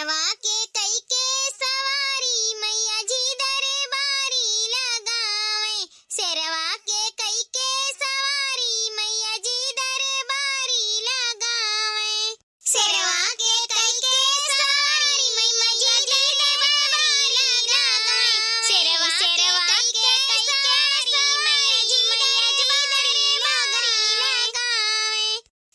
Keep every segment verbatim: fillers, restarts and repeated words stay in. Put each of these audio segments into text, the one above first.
शेरवा के कई के सवारी मैया जी दरबारी लगावे, शेरवा के कई के सवारी मैया जी दरबारी लगावे। शेरवा के कई के सवारी मैया जी दरबारी लगावे, शेरवा, शेरवा के कई के सवारी मैया जी दरबारी लगावे।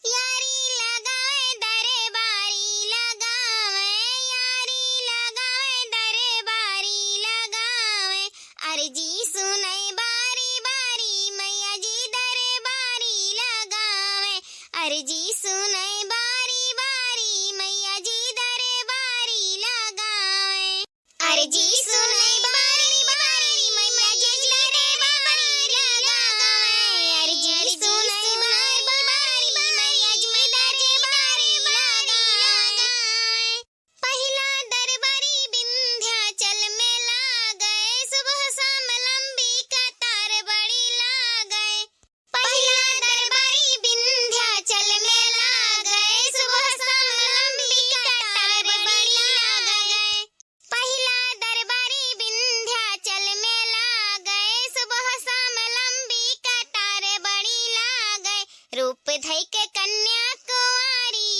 यारी लगावे दरबारी लगावे, यारी लगावे दरबारी लगावे, अर्जी सुनै बारी बारी मैया जी दरबारी लगावे, अर्जी सुनै बारी बारी मैया जी दरबारी लगावे। अर्जी सुनै बारी बारी मैया जी दरबारी लगावे, अर्जी सुनै बारी बारी मैया जी दरबारी लगावे। पहिला दरबारी विंध्याचल में लागे, सुबह शाम लंबी कतार बड़ी लागे। पहिला दरबारी विंध्याचल में लागे, सुबह शाम लंबी कतार बड़ी लागे। पहिला दरबारी विंध्याचल में लागे, सुबह शाम लंबी कतार बड़ी लागे। रूप धई के कन्या कुंवारी,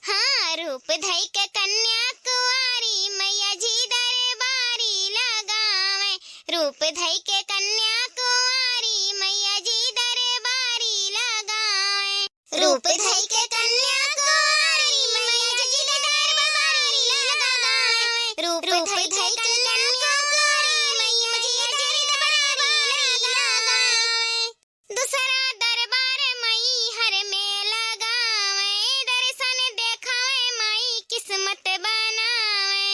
हाँ, रूप धई के कन्या कुंवारी मैया जी दरबारी लगावे, रूप धई के कन्या कुंवारी मैया जी दरबारी लगावे। रूप धई के कन्या कुंवारी मैया जी दरबारी लगावे, रूप धई के कन्या कुंवारी मैया जी दरबारी लगावे। दूसरा दरबार मैहर में लगावे, दर्शन देखावे माई किस्मत बनावे।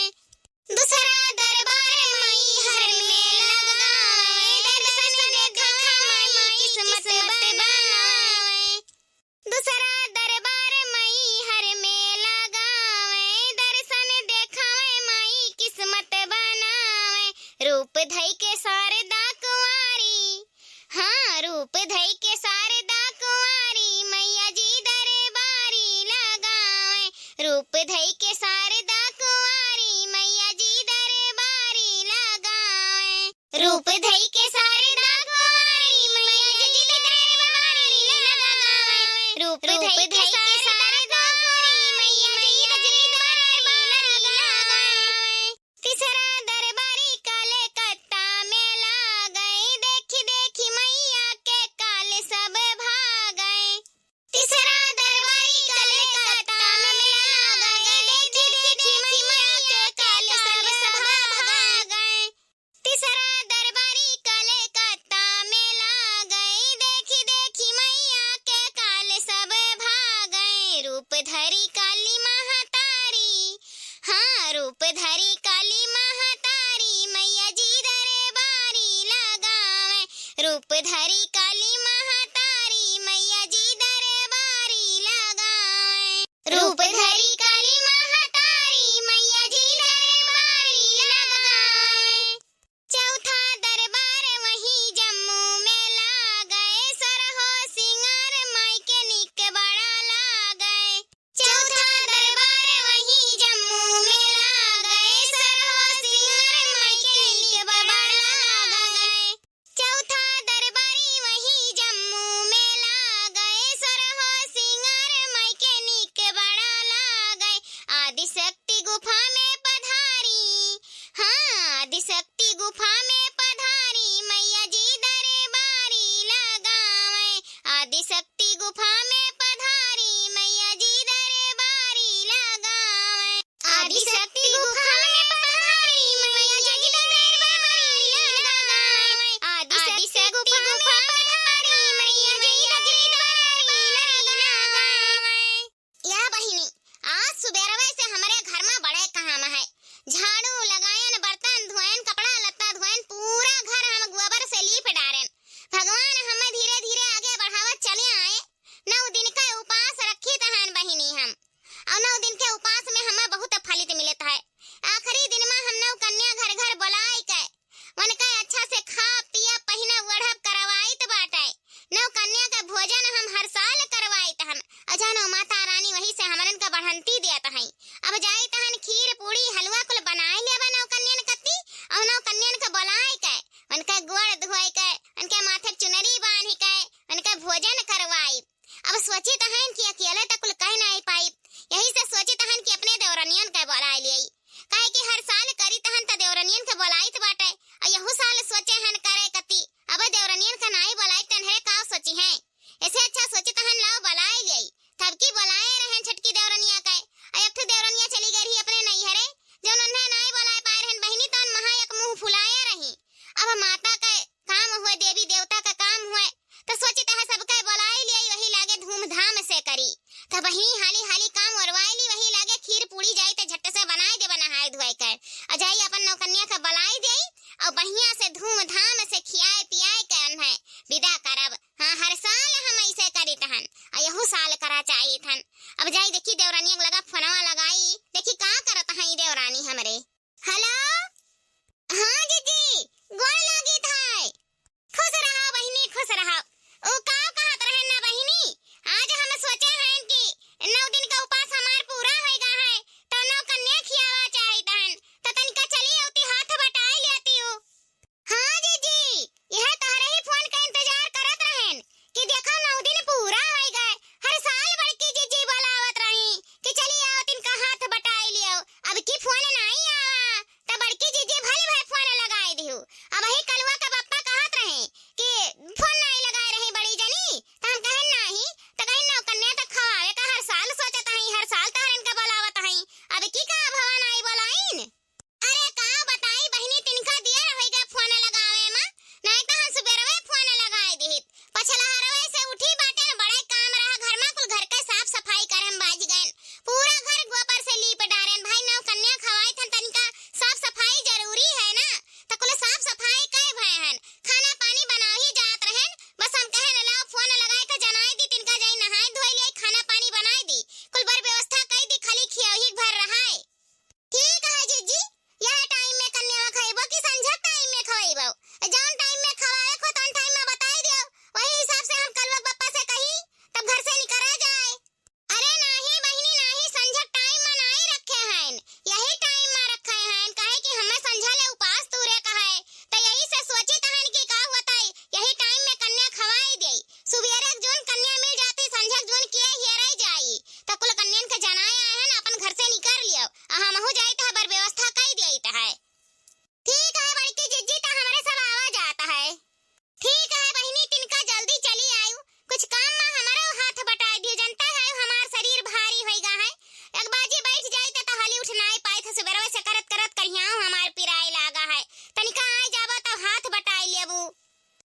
दूसरा दरबार मैहर में लगावे, दर्शन देखावे माई किस्मत बनावे। दूसरा दरबार मैहर में लगावे, दर्शन देखावे माई किस्मत बनावे। रूप धई के शारदा कुंवारी, हाँ, रूप धई के शारदा कुंवारी मैया जी दरबारी लगावे, रूप धई के शारदा कुंवारी मैया जी दरबारी लगावे। रूप धई के शारदा कुंवारी मैया जी दरबारी लगावे, रूप धई के शारदा कुंवारी मैया जी दरबारी लगावे। तीसरा दरबारी कलकत्ता में लागे, देखी देखी मैया के काल सब भागे। तीसरा दरबारी कलकत्ता में लागे, देखी देखी मैया के काल सब भागे। तीसरा दरबारी कलकत्ता में लागे, देखी देखी मैया के काल सब भागे। रूप धरी काली महतारी, हाँ, रूप धरी काली महतारी मैया जी दरबारी लगावे, रूप धरी काली महतारी मैया जी दरबारी लगावे। रूप धरी काली महतारी मैया जी दरबारी लगावे। चौथा दरबार वहीं जम्मू में लागे, सोरहो सिंगार माई के नीक बड़ा लागे। चौथा दरबार वहीं जम्मू में लागे, सोरहो सिंगार माई के नीक बड़ा लागे। चौथा दरबारी वहीं जम्मू में लागे, सोरहो सिंगार माई के नीक बड़ा लागे। आदिशक्ति गुफा में पधारी, हाँ, आदिशक्ति गुफा में पधारी मैया जी दरबारी लगावे। आदिशक्ति गुफा में पधारी मैया जी दरबारी लगावे। आदिशक्ति गुफा में पधारी मैया जी दरबारी लगावे। आदिशक्ति गुफा में पधारी मैया जी दरबारी लगावे। या बहिनी, आज सुबेरवे से हमरे घर में बड़े काम है। झाड़ू लगायन, बर्तन धोयन, कपड़ा लत्ता धोयन, अउ जाई अपन नौकन्या का बलाई देई, अउ बढ़िया से धूमधाम से खियाए पियाए के अन्है विदा करब। हाँ, हर साल हम ऐसे करित हन, अउ यहू साल करा चाहित हन। अब जाई देखी देवरानिया के लगा फोनवा लगाई, देखी का करत हैं ई देवरानी हमरे। हेलो, हाँ जीजी, गोड़ लागित है। खुश रहा बहिनी, खुश रहा। ओ का कहत रहे ना बहिनी, आज हम सोचे हैं कि नौ दिन का उपास हमार पूरा होइगा है, तो नौकन्या खियावा चाहित हन, तो तनिका चली अउती हाथ बटाई लेती हो। हाँ जीजी, यह तोहरे ही फोन का इंतजार करत रहेन कि देखो नौ दिन पूरा होइगा, हर साल बड़की जीजी बुलावत रही कि चली आओ तिनका हाथ बटाई लियो, अब की फोन नाई आवा। त बड़की जीजी भली भाई फोन लगाए दिहु। अबही कलुआ का पप्पा कहत रहे कि फोन नाई लगाए रही बड़ी जनी, त हम कहन नाही, त कहिन नौकन्या त खवावे का हर साल सोचत हई, हर साल तहरन का बुलावत हई, अब की का भवा नाई बुलाइन? अरे का बताई बहिनी, तिनका दिया होइगा फोन लगावे मा, नाई त हम सुबेरवे फोन लगाए दिहित। पछलहरवे से उठी बाटेन, बड़े काम रहा घर मा, कुल घर के साफ सफाई करे मा बाज गएन। पूरा घर गोबर से लीप डारेन। भाई नौकन्या खवाइत हन, तनिका साफ सफाई जरूरी है ना, त कुल साफ सफाई कइ भए हन, खाना पानी बनाही जात रहेन। बस हम कहेन लाओ फोन लगाए के जनाई दी, तिनका जाई नहाए धोए लियाई, खाना पानी बनाई दी, कुल बर व्यवस्था कइ दी, खाली खियौही भर रहाए। ठीक है जीजी, यह टाइम में कन्या खइबो कि संझा टाइम में खइबो? जौन टाइम में खवावे को तौन टाइम में बताई दियो, वही हिसाब से हम कलुआ पप्पा से कही, तब घर से निकरा जाए। अरे नाही बहिनी नाही, संझा टाइम में नाही रखे हैं, यही टाइम में रखे हैं, काहे कि हमें संझा ले उपास तूरे का है, तो यही से सोचित हन कि का होता है, यही टाइम में कन्या खवाई दे। सुबेरे जौन कन्या मिल जाती, संझा जौन किए हियराई जाई, त कुल कन्यन के जनाए आए हन, अपन घर से निकर लियो, आ हमहू जाइत हबर व्यवस्था कई देइत है। ठीक है बड़की जिज्जी, त हमरे सब आवा जात है। ठीक है बहिनी, तिनका जल्दी चली आयु, कुछ काम मा हमरो हाथ बटाए दियो, जनता है हमार शरीर भारी होइगा है, एक बाजी बैठ जाई त, त हली उठ नाई पाई थे, सुबेरवे से करत करत कहियाओ हमार पिराए लागा है, तनिका आए जाबो त हाथ बटाए लेबू।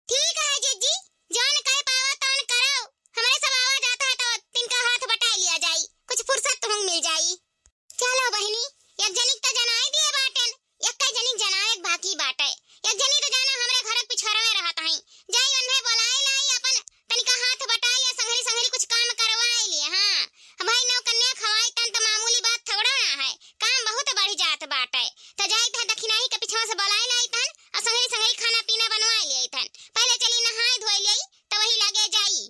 ठीक है जिज्जी, जौन कह पावा तौन करो। हमरे सब आवा जात है तो तिनका हाथ बटाई लिया जाई, कुछ फुर्सत तुहूँ मिल जाई। चलो बहिनी, एक जनिक त जनाई दिए बाटेन, एक कई जनिक जनावे के बाकी बाटे। एक जनी त जाना हमरे घर के पिछोरवे रहत हई, जाई उन्हें बोलाई लाई, अपन तनिका हाथ बटाई लिया, संघरी संघरी कुछ काम करवाई लिए। हाँ, भाई नौ कन्या खवाई तन त मामूली बात थोड़ा ना है, काम बहुत बढ़ जात बाटे। त जाई त दखिनाही के पिछवा से बोलाई लाई तन, अउ संघरी संघरी खाना पीना बनवाई लिया तन। पहले चली नहाई धोई लिया, त वही लगे जाई।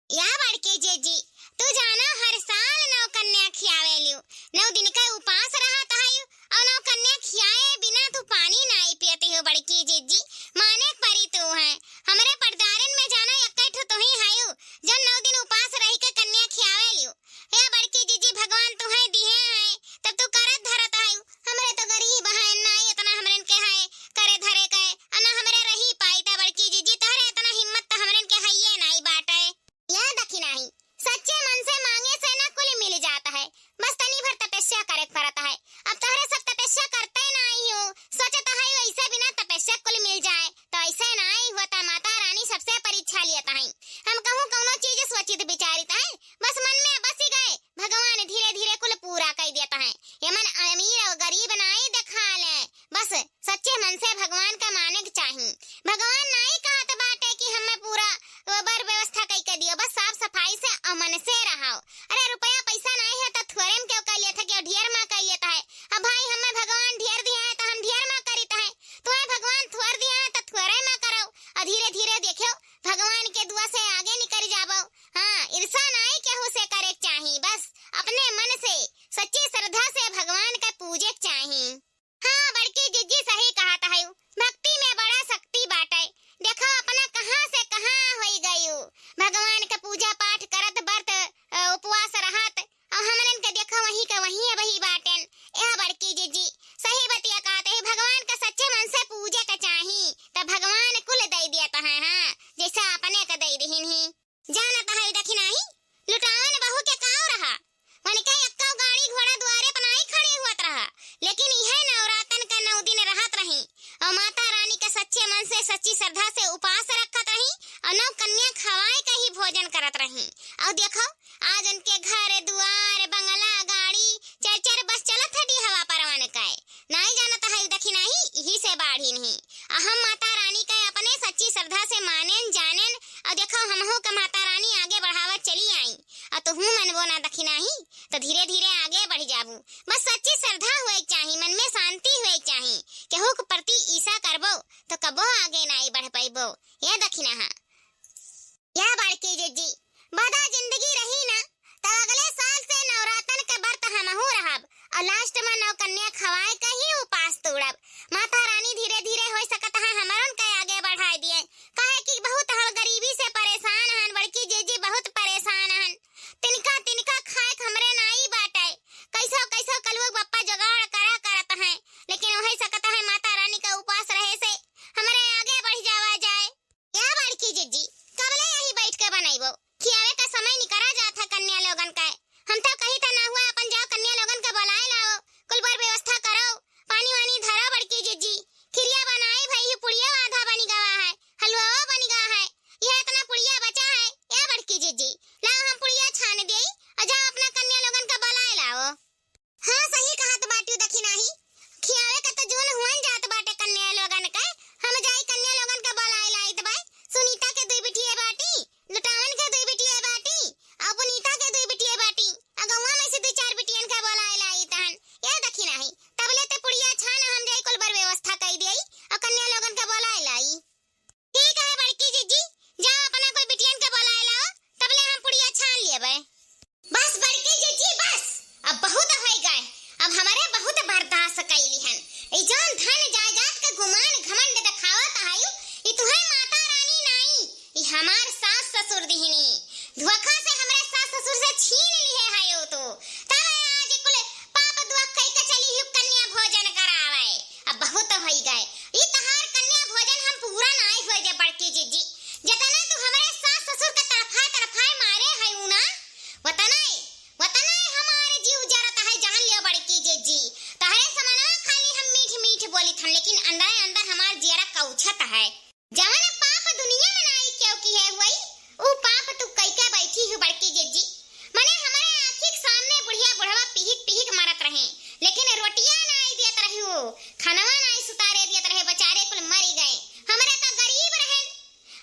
या बड़के जिज्जी, तू जाना हर साल नौ कन्या खियावे लियो, नौ दिन का उपास रहत हयू, अउ नौ कन्या खियाए बिना तू पानी नाई पियती हो बड़की जिज्जी, माने परी तू है। हमरे पटदारन में जाना एक्कै ठो तुही हयू, जौन नौ दिन उपास रही के कन्या खियावे लियो। हे बड़की जिज्जी, भगवान तुहे दिहे हैं, तब तू करत धरत हयू। हमरे तो गरीब हैं, नाई इतना हमरन के है करे धरे के, अ ना हमरे रही पाई त बड़की जिज्जी, तोहरे इतना हिम्मत त हमरन के हइये नाई बाटे। या दखिनाही, सच्चे मन से मांगे से ना कुल मिल जात है, बस तनी भर तपस्या करे के पड़त है। अब तोहरे सब तपस्या करते नाई हो, सोचत है वैसे बिना तपस्या कुल मिल जाए, तो ऐसे नाई होता। माता रानी सबसे परीक्षा लियत है। हम कहूँ कौनो चीज सोचित विचारित है, बस मन में बसी गए, भगवान धीरे धीरे कुल पूरा कई देत है। ये मन अमीर अउ गरीब नाई देखा ले, बस सच्चे मन से भगवान का माने के चाही। भगवान नाई कहत बाटे कि हमें पूरा बर व्यवस्था कई के दियो, बस साफ सफाई से अउ मन से रहो। अरे रुपया पैसा नाई है त थोरे में क्यों कई लेत है, क्यों ढेर मा कई लेत है। अब भाई हमें भगवान ढेर दिया है त हम ढेर मा करित है, तुम्हें भगवान थोर दिया है त थोरे मा करो। अउ धीरे धीरे देखियो भगवान के दुआ से आगे निकल जाबो। हाँ, ईर्षा नाई केहू से करे के चाही, बस अपने मन से सच्ची श्रद्धा से भगवान के पूजे के चाही। हाँ, बड़की जिज्जी सही कहत हयू, भक्ति में बड़ा शक्ति बाटे। देखो अपना कहाँ से कहाँ होई गयू, भगवान के पूजा पाठ करत, व्रत, अ, उपवास रहत, अउ हमरन के देखो वहीं के वहीं अबही बाटेन। यह बड़की जिज्जी सही बतिया कहत है, भगवान के सच्चे मन से पूजे के चाही, त भगवान कुल दई दियत है। हाँ, जैसे अपने के दई दिहिन ही। जानत है दखिनाही, लुटावन बहू के काव रहा, उनके एक्को गाड़ी घोड़ा दुआरे पर नाई खड़ी हुअत रहा, लेकिन इहे नवरातन का नौ दिन रहत रही अउ माता रानी के सच्चे मन से सच्ची श्रद्धा से उपास रखत रही अउ नौ कन्या खवाए के ही भोजन करत रही। अउ देखो आज उनके घर दुआर बंगला गाड़ी चार चार बस चलत है डीहवा पर उनके। नाई जानत है दखिनाही, इही से बाढ़िन ही। आ हम माता रानी के अपने सच्ची श्रद्धा से मानेन, जानेन, अउर देखो हमहू के माता रानी आगे बढ़ावत चली आई, अउर तुहू मनबो ना दखिनाही, तो धीरे धीरे आगे बढ़ जाबू। बस सच्ची श्रद्धा हुए के चाही, मन में शांति हुए के चाही। केहू के प्रति ईर्ष्या करबो, तो कबो आगे नाई बढ़ पइबो। ये दखिनाहा। या बड़की जिज्जी, बदा जिंदगी रही ना, तब अगले साल से नवरातन के व्रत हमहू रहब, अउर last में नौ कन्या खवाए के ही उपास तोड़ब। माता रानी धीरे धीरे हो सकत है हमरन के आगे बढ़ाए दिए, काहे कि बहुत हम गरीबी से परेशान हन, बड़की जिज्जी बहुत परेशान हन। तिनका तिनका खाए के हमरे नाई बाटे, कैसो कैसो कलुआ बप्पा जुगाड़ करा करत हैं, लेकिन हो सकत है माता रानी का उपास रहे से हमरे आगे बढ़ जावा जाए। या बड़की जिज्जी, कबले यही बैठ के बनइबो? खियावे का समय निकरा जात है कन्या लोगन का। हम तो कही था ना हुआ, अपन जाओ कन्या लोगन के बुलाए लाओ, कुल बर व्यवस्था करो, पानी वानी धरो बड़की जिज्जी। खिरिया बनाई भई, पुड़िया आधा बनी गवा है, हलवा बनी गवा है, यह इतना पुड़िया बचा है। या बड़की जिज्जी, लाओ हम पुड़िया छान देई, अउर जाओ अपना कन्या लोगन के बुलाए लाओ। हाँ, सही कहत बाटू दखिनाही। खियावे के तो जून हुअन जात बाटे कन्या लोगन के। हम जाई कन्या लोगन के बोलाए लाइत बाई। सुनीता के दुई बिटिया बाटी, लुटावन के दुई बिटिया बाटी, अउर पुनीता के दुई बिटिया बाटी। अ गौवा में से दुई चार बिटियन के बोलाए लाइत हन। ए दखिनाही, तबले ते पुड़िया छान, हम जाई कुल बर व्यवस्था कई देई अउर कन्या लोगन के बोलाए लाई। ठीक है बड़की जिज्जी, जाओ अपना कोई बिटियन के बोलाए लाओ, तबले हम पुड़िया छान लेबै। बस बड़की जिज्जी बस, अब बहुत होइ गए, अब हमरे बहुत बर्दाश्त कइली हन। ई जौन धन जायदाद के गुमान घमंड देखावत आयु, ई तुहे माता रानी नाई, ई हमार सास ससुर दिहनी। धोखा से हमरे सास ससुर से छीन लिहे हयो तो, तब आज कुल पाप दुआ कई के चली ही कन्या भोजन करावे। अब बहुत होइ गए। ई तहार कन्या भोजन हम पूरा नाई होए दे बड़की जिज्जी। जतना तू हमरे सास ससुर के तड़फाए तड़फाए मारे हयू ना, वतनाए, वतनाए हमार जीव जरत है, जान लियो बड़की जिज्जी। तहरे समनवा खाली हम मीठ मीठ बोलित हन, लेकिन अंदरे अंदर हमार जियरा कौछत है। जवन पाप दुनिया में नाई केहू किहे हुई, ऊ पाप तू कइके बैठी हू बड़की जिज्जी। मने हमरे आँखी के सामने बुढ़िया बुढ़वा पिहिक पिहिक मरत रहे, लेकिन रोटिया नाई दियत रही हो, खनवा नाई सुतारे दियत रहे, बेचारे कुल मरी गए। हमरे तो गरीब रहे,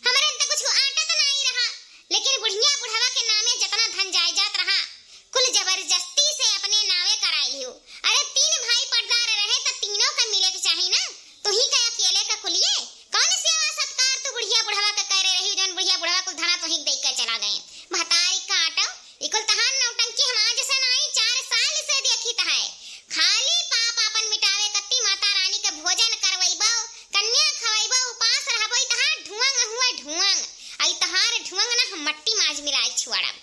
हमरे तो कुछ आटत नाई रहा, लेकिन बुढ़िया बुढ़वा के नामे जितना धन जायदाद रहा, कुल जबरदस्ती से अपने नावे कराई लियो। अरे तीन भाई पटदार रहे तो तीनों का मिले के चाही ना, तू ही का अकेले का कुलिए? कौन सेवा सत्कार तू बुढ़िया बुढ़वा का करे रही, जौन बुढ़िया बुढ़वा कुल धना तोही के दे के चला गए? महतारी काटो, ई कुल तहार नौटंकी हम आज से नाई, चार साल से देखित है। खाली पाप आपन मिटावे कत्ती माता रानी के भोजन करवैबो, कन्या खवैबो, उपास रहबो, ई तहार ढुअंग हुए ढुअंग। आ ई तहार ढुअंग ना हम मट्टी माज मिलाए छुआड़ब।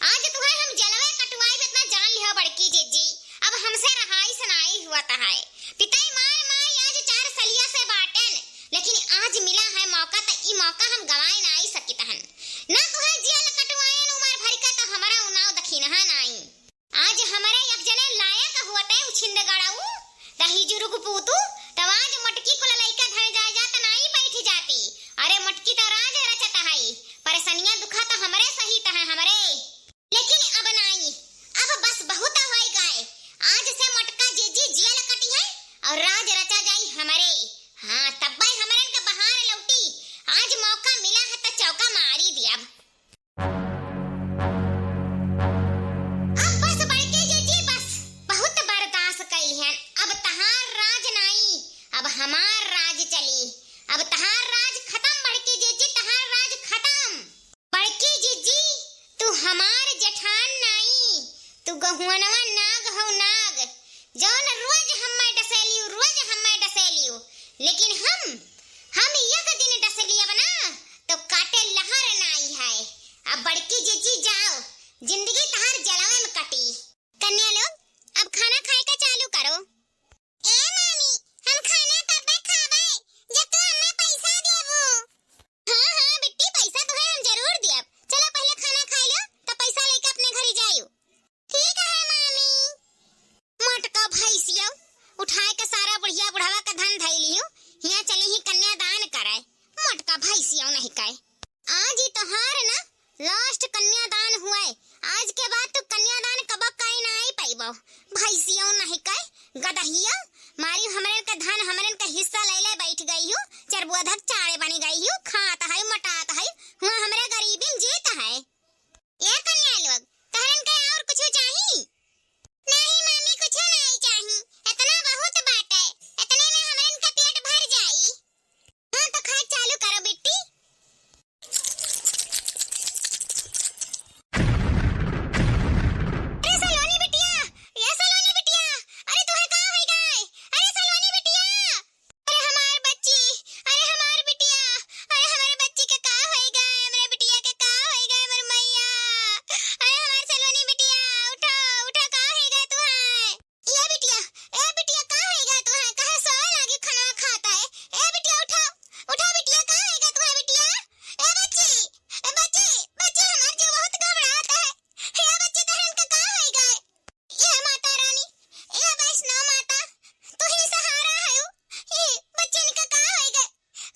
आज तुहे हम जलवे कटवाई, इतना जान लिहो बड़की जिज्जी, अब हमसे रहाई से नाई हुआ तहाय। पिताई मार माई आज चार सलिया से बाटेन, लेकिन आज मिला है मौका, त ई मौका हम गवाए नाई सकित हन। ना तुहे जेल कटवाएन उमर भर के, त हमरा उनाव दखिनहा नाई। आज हमरे एक जने लायक हुअते उछिंद गड़ाऊ, रही जुरुग पूतू, तब आज मोटकी कुल लइका धन जायदाद नाई बैठ जाती। अरे मोटकी त राज रचत हई, परेशानियां दुखा त हमरे सहित है, हमरे। लेकिन अब नाई, अब बस बहुत होइ गए। आज से मोटका जिज्जी जेल कटी है और राज रचा जाई हमरे। हाँ, तब्बे हमरन के बहार लौटी। आज मौका मिला है त चौका मारी दियब। अब बस बड़के जिज्जी बस, बहुत बर्दाश्त कइली हन। अब तहार राज नाई, अब हमार राज चली। अब तहार राज खत्म बड़की जिज्जी, तहार राज खत्म। बड़की जिज्जी, तू हमार जेठान नाई, तू गहुअनवा नाग हौ नाग, जौन रोज हम्मै डसेलियो, रोज हम्मै डसेलियो, लेकिन हम, हम एक दिन डसलियब ना, तो काटे लहर नाई है। अब बड़की जिज्जी जाओ, जिंदगी तहार जलवे में कटी। कन्या लोग, अब खाना खाए का चालू करो। ए मामी, हम खाना तब्बे खाबे, जब तू हमें पैसा देबू। हाँ, हाँ, बिट्टी, पैसा तोहे हम जरूर दियब। चलो, पहले खाना खाई लो, तब पैसा लेके अपने घरे जायू। ठीक है, मामी। मोटका भैंसियो, उठाए के सारा बुढ़िया बुढ़वा का धन धई लियो, हियाँ चली ही कन्यादान करे। मोटका भैंसियो नहीं कहे। आज ही तोहार ना last कन्यादान हुए। आज के बाद तू कन्यादान कबो कई नाई पइबो। भैंसियो नहीं कहे, गदहियो, मारी हमरन का धन, हमरन का हिस्सा लइले बैठ गई हू, चरबोधक चाड़े बनी गई हू, खात है, मोटात है, हुआ हमरे गरीबी में जीत है। ए कन्या लोग, तहरन के और कुछ चाही? नहीं मामी, कुछ नहीं चाही, इतना बहुत बाटे, इतने में हमरन का पेट भर जाई। हाँ, तो खाए चालू करो बिट्टी। अरे सलोनी बिटिया, ए सलोनी बिटिया, अरे तुहे का होई गए? अरे सलोनी बिटिया, अरे हमार बच्ची, अरे हमार बिटिया, अरे हमार बच्ची के का होई गए? हमरे बिटिया के का होई गए, मोर मैया? अरे हमार सलोनी बिटिया, उठो, उठो, का होई गए तुहे? ए बिटिया, ए बिटिया, का होई गए तुहे? काहे सोए लागी, खाना खाता है? ए बिटिया, उठो, उठो बिटिया, का होई गए तुहे बिटिया? ए बच्ची, ए बच्ची, बच्ची, हमार जीव बहुत घबरात है। ए बच्ची, तहरन का का होई गए? ए माता रानी, ए वैष्णो माता, तू ही सहारा हयू। ए बच्चन का का होई गए?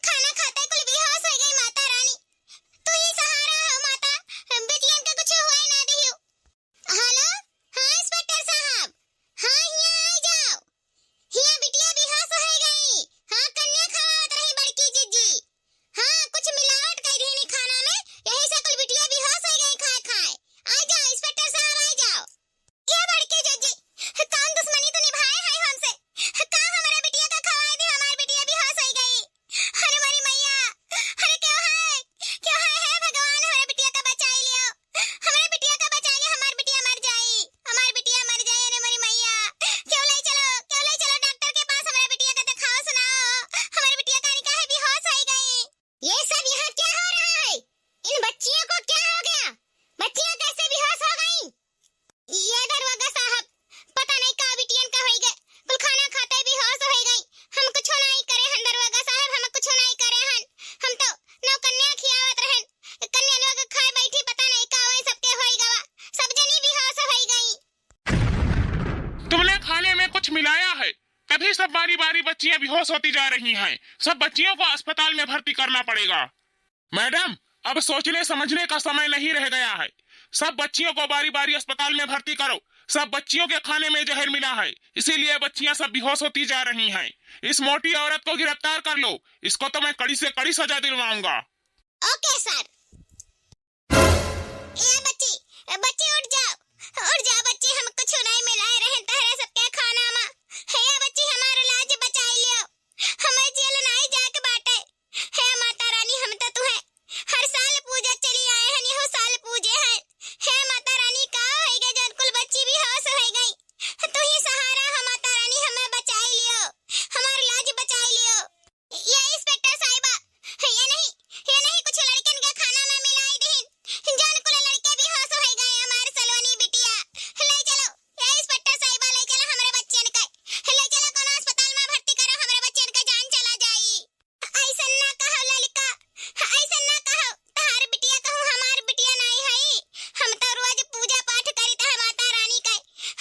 खाना खाते कुल बेहोश होई गई माता रानी। तू ही सहारा हो माता, बिटियन का कुछ होए ना दियो। हेलो, हाँ इंस्पेक्टर साहब, हाँ हियाँ आ जाओ। हियाँ बिटिया बेहोश होई गई। हाँ कन्या खवावत रही बड़की जिज्जी। हाँ कुछ मिलावट कई दीनी खाना में, यही से कुल बिटिया बेहोश होई गई खाए खाए। आ जाओ इंस्पेक्टर साहब, आ जाओ। ए बड़की जिज्जी, कौन दुश्मनी तू निभाए है हमसे? का हमारे बिटिया का खवाए दे, हमार बिटिया बेहोश होई गई। अरे मोरी मैया, अरे क्यों है, क्यों है, हे भगवान, हमारे बिटिया का बचाई लियो, हमारे बिटिया का बचाई लियो, हमार बिटिया मर जाई, हमार बिटिया मर जाई। अरे मोरी मैया, क्यों ले चलो, क्यों ले चलो डॉक्टर के पास, हमारे बिटिया का दिखाओ, सुनाओ, हमारे बिटिया का निकाह बेहोश होई गई। ये सब यहाँ क्या हो रहा है? इन बच्चियों को क्या हो गया? बच्चियाँ कैसे बेहोश हो गई? ये दरोगा साहब, पता नहीं का बिटियन का होई गए, कुल खाना खाते बेहोश होई गई। हम कुछ नहीं करे हन दरोगा साहब, हम कुछ नहीं करे हन। हम तो नौ कन्या खियावत रहन, कन्या लोग खाए बैठी, पता नहीं का वही सबके होई गवा, सब जनी बेहोश होई गई। तुमने खाने में कुछ मिलाया है, तभी सब बारी बारी बच्चियां बेहोश होती जा रही हैं। सब बच्चियों को अस्पताल में भर्ती करना पड़ेगा। मैडम, अब सोचने समझने का समय नहीं रह गया है। सब बच्चियों को बारी बारी अस्पताल में भर्ती करो। सब बच्चियों के खाने में जहर मिला है, इसीलिए बच्चियां सब बेहोश होती जा रही हैं। इस मोटी औरत को गिरफ्तार कर लो, इसको तो मैं कड़ी से कड़ी सजा दिलवाऊंगा। ओके सर। ए बच्ची, ए बच्ची उठ जाओ, उठ जाओ बच्ची, हम कुछ नहीं मिलाए रहे तहरे सबके खाना मा। हे बच्ची हमार लाज बचाई लियो, हमें जेल नहीं जाके बाटे। हे माता रानी, हम तो तुहे हर साल पूजा चली आए हैं, यहो साल पूजे हैं। हे माता रानी, का होई गए जौन कुल बच्ची बेहोश होई गई? तू ही सहारा हो माता रानी, हमें बचाई लियो, हमार लाज बचाई लियो। ये इंस्पेक्टर साहिबा, ये नहीं, ये नहीं कुछ लड़कन के खाना में मिलाई दीन, जौन कुल लड़के बेहोश होई गए हमार सलोनी बिटिया। ले चलो, ये इंस्पेक्टर साहिबा, ले चलो हमरे बच्चन के, ले चलो कोनो अस्पताल में भर्ती करो, हमरे बच्चन के जान चला जाई। ऐसन ना कहो ललिका, ऐसन ना कहो, तहार बिटिया कहूँ हमार बिटिया नाई हई। हम तो रोज पूजा पाठ करित है माता रानी के,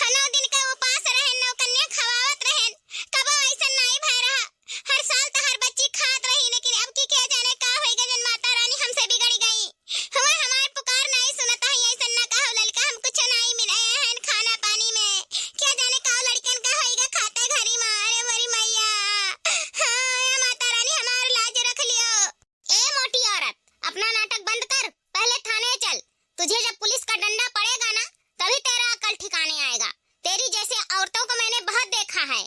नौ दिन के उपास रहन, नौ कन्या खवावत रहन, कबो ऐसन नाई भय रहा। हर साल तहार बच्ची खात रही, लेकिन अब की के जाने का होई गजन माता रानी हमसे बिगड़ गई। हुआ हमार पुकार नाई सुनत है, ऐसन ना कहो ललिका, हम कुछ नाई मिले हैं खाना पानी में। क्या जाने का लड़कन का होई गा खाते घरी में। अरे मोरी मैया, हाँ, ए माता रानी हमार लाज रख लियो। ए मोटी औरत, अपना नाटक बंद कर, पहले थाने चल। तुझे जब पुलिस का डंडा पड़ेगा ना, तभी तेरा अकल ठिकाने आएगा। तेरी जैसे औरतों को मैंने बहुत देखा है।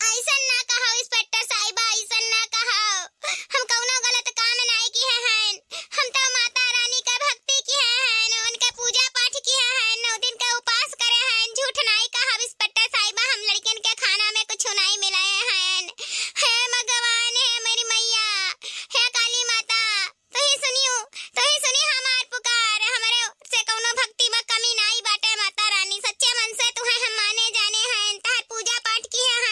ऐसन ना कहो इंस्पेक्टर साहिबा, ऐसन ना कहो। हम कौनो गलत काम नाई किहे हैं। हम तो माता रानी का भक्ति किहे हैं, उनके पूजा पाठ किहे हैं, नौ दिन का उपास करे हैं। झूठ नाई कहब इंस्पेक्टर साहिबा, हम लड़कन के खाना में कुछ नाई मिलाए हैं। हे भगवान, हे मेरी मैया, हे काली माता, तू ही सुनियो, तू ही सुनी हमार पुकार। हमरे से कौनो भक्ति में कमी नाई बाटे माता रानी, सच्चे मन से तुहे हम माने जाने हैं, तहार पूजा पाठ किहे हैं।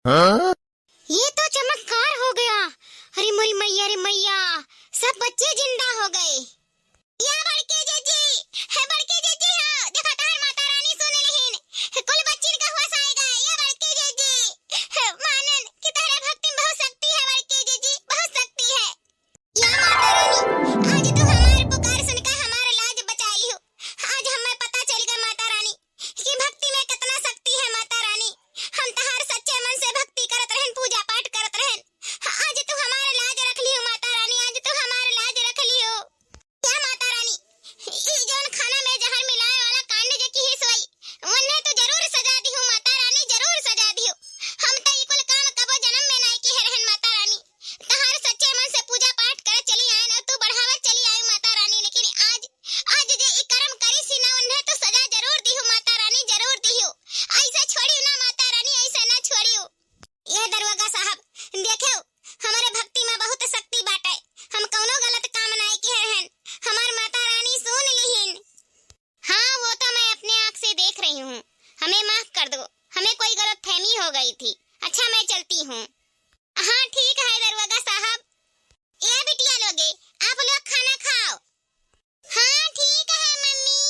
हाँ? ये तो चमत्कार हो गया। अरे मोरी मैया रे मैया, सब बच्चे जिंदा हो गए। या बड़की जिज्जी, हे बड़की जिज्जी, हाँ, देखा तोहार माता रानी सुन लेहिन। कुल बच्चिन का होश आएगा। या बड़की जिज्जी, हे मानन कि तोहरे भक्ति में बहुत शक्ति है बड़की जिज्जी, बहुत शक्ति है। या माता रानी, आज तू हमार पुकार सुनकर हमार लाज बचा लिहू। आज हमें पता चल गया माता रानी कि भक्ति में कितना शक्ति है माता रानी। हम तोहार सच्चे मन से भक्ति करत रहन, पूजा पाठ करत रहन। आज तू हमार लाज रख लिहू माता रानी, आज तू हमार लाज रख लिहू। या माता रानी, ई जौन खाना में जहर मिलाए वाला कांड जे किहिस होई, उन्हें तो जरूर सजा दिहू माता रानी, जरूर सजा दिहू। हम तो ई कुल काम कबो जन्म में नाई किहे रहन माता रानी। तोहार सच्चे मन से पूजा पाठ करे चली आयन और तू बढ़ावत चली आयू माता रानी, लेकिन आज, आज जे ई कर्म करिस ही ना, उन्हें तो सजा जरूर दिहू माता रानी, जरूर दिहू। ऐसे छोड़ियो ना माता रानी, ऐसे ना छोड़ियो। ये दरोगा साहब, देखेउ, हमरे भक्ति में बहुत शक्ति बाटे। हम कौनो गलत काम नाई किहे रहन। हमार माता रानी सुन लिहिन। हाँ, वो तो मैं अपने आँख से देख रही हूँ। हमें माफ कर दो, हमें कोई गलतफहमी हो गई थी। अच्छा, मैं चलती हूँ। हाँ, ठीक है दरोगा साहब। ए बिटिया लोगे, आप लोग खाना खाओ। हाँ, ठीक है मम्मी।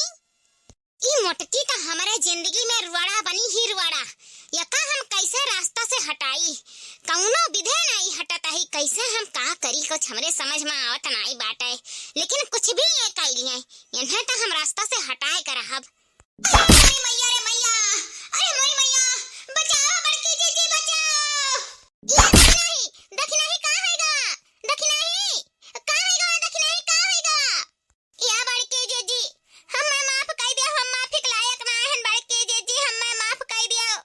ई मोटकी त हमरे जिंदगी में रुआड़ा बनी ही रुआड़ा। यका हम कैसे रास्ता से हटाई? कौनो विधे नाई हटत ही, कैसे हम का करी, कुछ हमरे समझ में आवत नाई बाटे। लेकिन कुछ भी ये कैली है, इन्हें त हम रास्ता से हटाए के रहब। अरे मोरी मैया रे मैया, अरे मोरी मैया, बचाओ बड़की जिज्जी, बचाओ। ये दखिनाही, दखिनाही का होइगा? दखिनाही, का होइगा? दखिनाही का होइगा? या बड़की जिज्जी, हम्मे माफ कई दियो, हम माफी के लायक ना हन बड़की जिज्जी, हम्मे माफ कई दियो।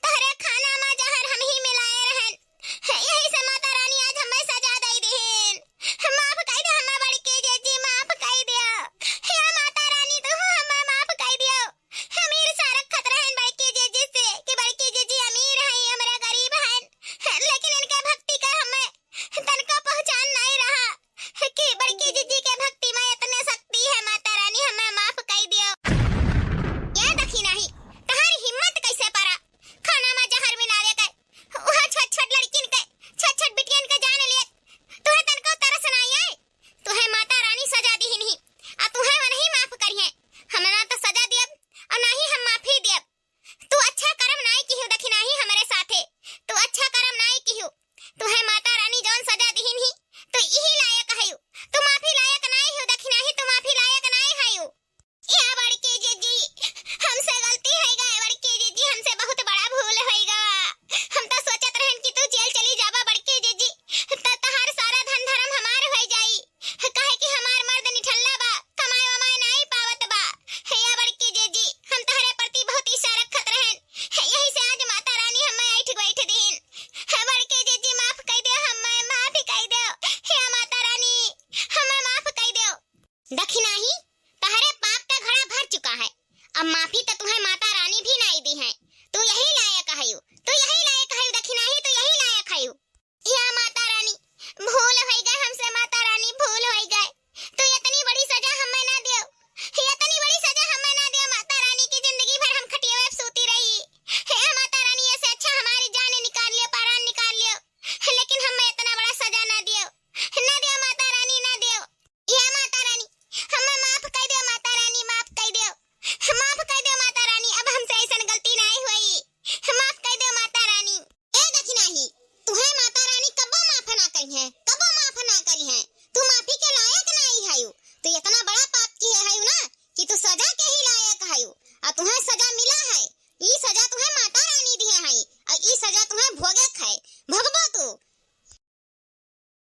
तोहरे खाना मा जहर हम ही मिलाए रहन, यही से माता रानी आज हम्मे सजा दई दिहिन। माफ कई दे हम्मे बड़की जिज्जी, माफ कई दियो। हे माता रानी, तू हम्मे माफ कई दियो। अमीर सा रखत रहन बड़की जिज्जी से कि बड़की जिज्जी अमीर हई, हमरा गरीब हन, लेकिन इनके भक्ति का हम्मे तनको पहचान नहीं रहा कि बड़की जिज्जी के भक्ति में इतने शक्ति है। माता रानी, हमें माफ कई दियो। या दखिनाही, तहारी हिम्मत कैसे परा खाना में जहर मिलावे के? वहाँ छोट छोट लड़किन के, छोट छोट बिटियन के जान लिए, तुहे तनको तरस नाई आए? तुहे माता रानी सजा दिहिन ही, आ तुहे वनही माफ करिहे। हमें ना तो सजा दियब और ना ही हम माफी दियब। तू अच्छा करम नाई किहू दखिनाही हमरे साथे, तू अच्छा करम नाई किहू। तुहे माता रानी जौन सजा दिहिन ही, तू इही लायक हयू। तू माफी लायक नाई हयू दखिनाही, तू माफी लायक नाई हयू। या बड़की जिज्जी, हमसे गलती होइगा, बड़की जिज्जी, हमसे बहुत बड़ा भूल होइगा। हम तो सोचत रहन कि तू जेल चली जाबा बड़की जिज्जी, त तहार सारा धन धर्म हमार होई जाई। काहे कि हमार मर्द निठल्ला बा, कमाए वमाए नाई पावत बा। या बड़की जिज्जी, हम तोहरे प्रति बहुत ईर्ष्या रखत रहन, यही से आज माता रानी हमें ऐठ बैठ दीन। हे बड़की जिज्जी, माफ कई दे, हमें माफ कई दे। हे माता रानी, हमें माफ कई दे। दखिनाही, तहरे पाप का घड़ा भर चुका है, अब माफी तो तुहे माता रानी भी नाई दिहे। तू यही लायक हयू, तू यही लायक हयू दखिनाही, तू यही लायक हयू। या माता रानी, भूल होई गए हमसे, माता रानी, भूल होई गए। तू इतनी बड़ी सजा हमें ना दियो, इतनी बड़ी सजा हमें ना दियो। माता रानी की जिंदगी भर हम खटिया पे सूती रही। हे माता रानी, ऐसे अच्छा हमारी जान निकाल लियो, परान निकाल लियो, लेकिन हमें इतना बड़ा सजा ना दियो, ना दियो माता रानी, ना दियो। या माता रानी, हमें माफ कई दियो, माता रानी, माफ कई दियो, माफ कई दियो माता रानी, अब हमसे ऐसन गलती नाई होई, माफ कई दियो माता रानी। ए दखिनाही, तुहे माता रानी कबो माफ ना करिहे, कबो माफ ना करिहे। तू माफी के लायक नाई हयू। तू इतना बड़ा